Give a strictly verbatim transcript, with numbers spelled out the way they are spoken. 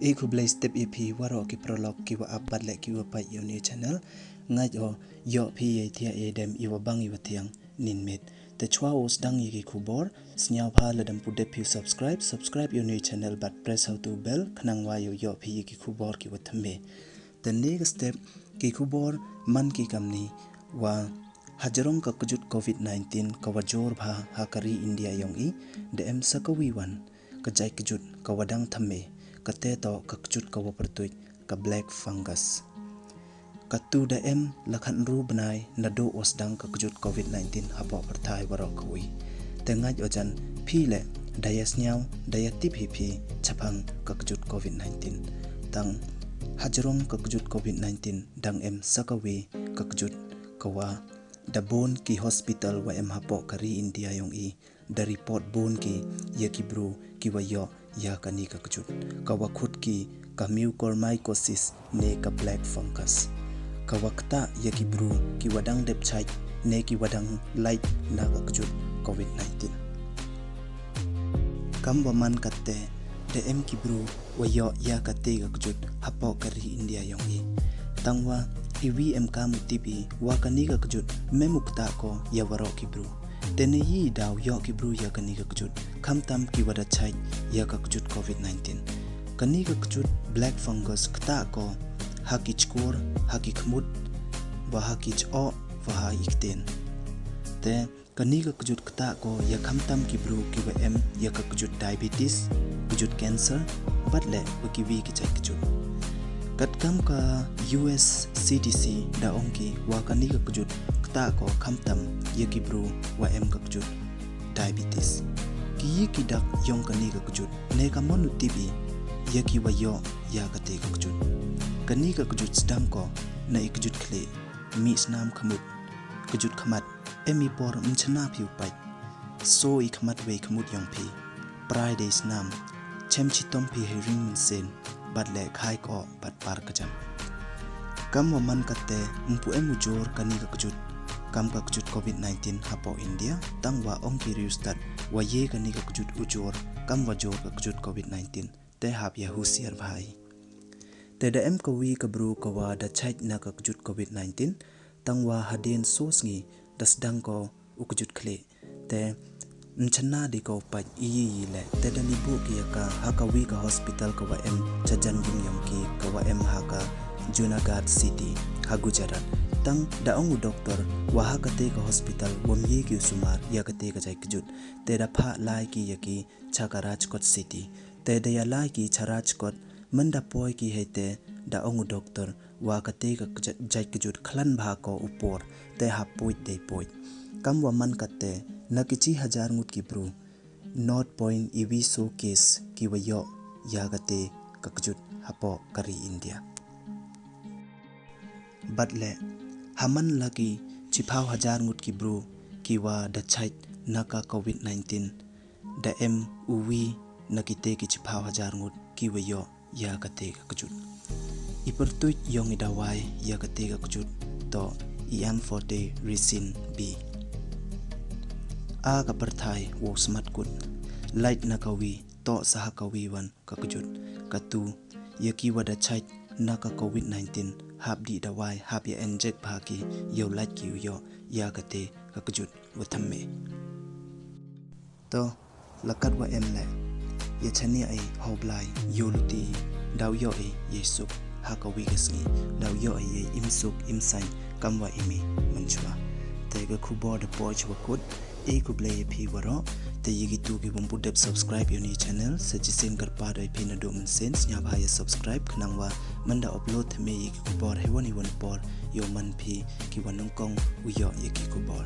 E khublei step ya phi waroh ki paralok ki wa ap bad leh ki wa pait ya u new channel. Ngait o yoh phi ya i thiah ya i dem i wa bang i wa thiang nin miet. Te chwa o sdang ya ki khubor, sniawbha lada ym pu dep phi u subscribe, subscribe ya u new channel bad press ha u tu bell khnang wa yoh yoh phi ya ki khubor ki wa thymme. Te ne ka step ki khubor man ki kamni wa hajrong ka kjut covid nineteen ka wa jur bha ha ka ri India yong i, da em sa ka wi wan ka jait kjut ka wa dang thymme, ka te toh ka kjut ka wa pyrtuit ka black fungus. Ka tu da em la khatynru bnai naduh wa sdang ka kjut covid nineteen hapoh pyrthai waroh ka wi. Te ngait o jan phi leh da ya sniaw da ya tip hi phi chaphang ka kjut covid nineteen. Tang hajrong ka kjut covid nineteen dang em sa ka wi ka kjut ka wa da bun ki hospital wa em hapoh ka ri India yong i da report bun ki ya ki bru ki wa yoh ya kani ka kjut, ka wa khut ki ka mucormycosis ne ka black fungus, ka wa ktah ya ki bru ki wa dang dep chait ne ki wa dang lait na ka kjut covid nineteen. Kam wa man katte da em ki bru wa yoh ya kate ka kjut hapoh ka ri India yong i. Tang wa i wi em kam u tip i wa kani ka kjut mem u ktah ko ya waroh ki bru. Te ne i daw yoh ki bru ya kani ka kjut, khamtam ki wa da chait ya ka kjut covid nineteen. Kani ka kjut black fungus ktah ko ha ki chkur, ha ki khmut, wa ha ki choh, wa ha i ktien. Te kani ka kjut ktah ko ya khamtam ki bru ki wa em ya ka kjut diabetes, kjut cancer, bad leh wa ki wi ki jait kjut. Katkam ka U S C D C da ong ki wa kani ka kjut ktah ko khamtam ya ki bru wa em ka kjut diabetes. Ki yi ki dak yong kani ka kjut ne ka mon u tip i ya ki wa yoh ya kate ka kjut. Kani ka kjut sdang ko na i kjut khlieh, mih snam khmut, kjut khmat, em i por ym chna phi u pait, so i khmat wei khmut yong phi, prai dei snam, chem chitom phi hei ring mynsiem, bad leh khai ko bad par ka jam. Kam wa man katte ym pu em u jur kani ka kjut kam ka kjut covid nineteen hapoh India, tang wa ong ki riewstad wa ye kani ka kjut u jur kam wa jur ka kjut covid nineteen. Te hap ya husiar bha i. Te da em ka wi ka bru ka wa da chait na ka kjut covid nineteen, tang wa hadien so sngi da sdang ko u kjut khlieh. Te ym chna dei ko u pait i yi yi leh, te da li buh ki ya ka ha ka wi ka hospital ka wa em chajan yung yong ki ka wa em ha ka Junagadh City ha Gujarat. Tang da ong u doktor wa ha kate ka hospital wam ye ki u sumar ya kate ka jait kjut. Te da phah lai ki ya ki cha ka Rajkot City. Te da ya lai ki cha Rajkot, man da poi ki hei te da ong u doktor wa kate ka kja-, jait kjut khlan bha ko u por, te hap puit dei puit. Kam wa man katte na ki chi hajar ngut ki bru, nought point i wi so case ki wa yoh ya kate ka kjut hapoh ka ri India. Bad leh ha man la ki chiphaw hajar ngut ki bru ki wa da chait na ka covid nineteen, da em u wi na kite ki chiphaw hajar ngut ki wa yoh ya kate ka kjut. I pyrtuit yong i dawai ya kate ka kjut toh i amphotericin B. A ka pyrthai wow smat kut, lait na ka wi toh sa ha ka wi wan ka kjut. Ka tu ya ki wa da chait na ka covid nineteen hap dih dawai, hap ya inject bha ki yow lait ki u yoh ya kate ka kjut wa thymme. To, la kat wa em leh, ya chaniah i ha u Blai, yow luti, daw yoh i yei suk ha ka wi ka sngi, daw yoh i yei im suk im saiñ kam wa im i mynchwa. Te ka khubor da poi chwa kut. E khublei ya phi waroh. Te ya kitu ki wym pu dep subscribe ya u new channel, sa chisien kyrpad ya phi naduh mynsien sniawbha ya subscribe khnang wa man da upload thymme ya ki khubor heiwon heiwon por yow man phi ki wa nyngkong u yoh ya ki khubor.